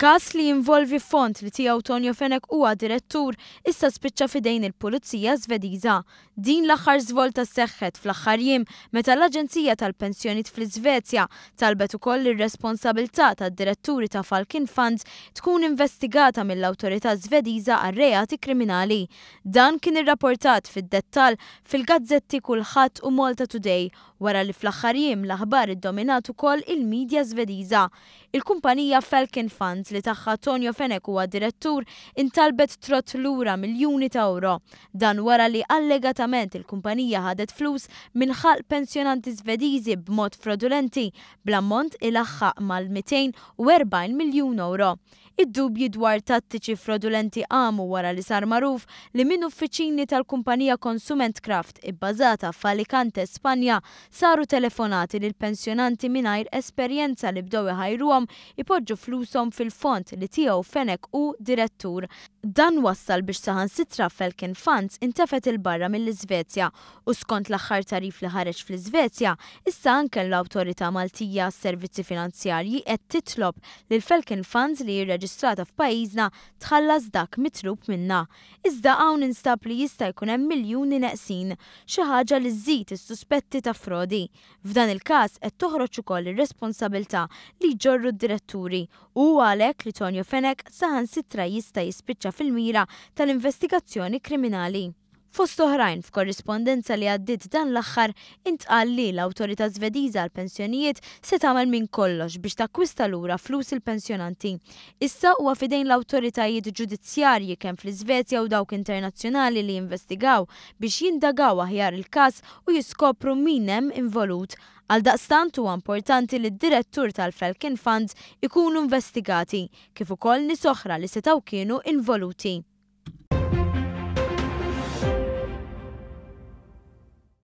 Każ li jinvolvi fond li tiegħu Tonio Fenech huwa direttur issa spiċċa f'idejn il-Pulizija Żvediża. Din l-aħħar żvolta seħħet fl-aħħar jiem meta l-Aġenzija tal-Pensjonijiet fl-Iżvezja talbet ukoll li r-responsabilità tad-diretturi ta' Falcon Funds tkun investigata mill-Awtorità Żvediża għar-Reati Kriminali. Dan kien irraportat fid-dettall fil-gazzetti Kulħadd u Malta Today wara li fl-aħħar jiem l-aħbar iddominat ukoll il-midja Żvediża. Il-kumpanija Falcon Funds li tagħha Tonio Fenech huwa direttur intalbet trodd lura miljuni ta' ewro. Dan wara li allegatament il-kumpanija ħadet flus minn ħalq pensjonanti Żvediżi b'mod frodulenti bl-ammont ilaħħaq mal-240 miljun ewro. Id-dubji dwar tattiċi frodulenti qamu wara li sar magħruf li minn uffiċini tal-kumpanija Konsumentkraft ibbażata f'Alicante, Spanja, saru telefonati lil pensjonanti mingħajr esperjenza li bdew iħajruhom ipoġġu flushom fil-fond li tiegħu Fenech hu direttur. Dan wassal biex saħansitra Falcon Funds intefgħet 'il barra mill-Iżvezja u skont l-aħħar tagħrif li ħareġ fl-Iżvezja, issa anke l-Awtorità Maltija għas-Servizzi Finanzjarji qed titlob lil Falcon Funds li hi rreġistrata f'pajjiżna tħallas dak mitlub minnha. Iżda hawn instab li jista' jkun hemm miljuni neqsin, xi ħaġa li żżid is-suspetti ta' frodi. F'dan il-każ qed toħroġ ukoll ir-responsabilità li jġorru d-diretturi u huwa għalhekk li Tonio Fenech saħansitra jista' jispiċċa fil-mira tal-investigazzjoni kriminali. Fost oħrajn, f'korrispondenza li għaddiet dan l-aħħar, intqal li l-Awtorità Żvediża għall-Pensjonijiet se tagħmel minn kollox biex takkwista lura flus il-pensjonanti. Issa huwa f'idejn l-awtoritajiet ġudizzjarji kemm fl-Iżvezja u dawk internazzjonali li jinvestigaw biex jindagaw aħjar il-każ u jiskopru min hemm involut. Għaldaqstant huwa importanti li d-direttur tal-Falcon Funds ikunu investigati, kif ukoll nies oħra li setgħu kienu involuti.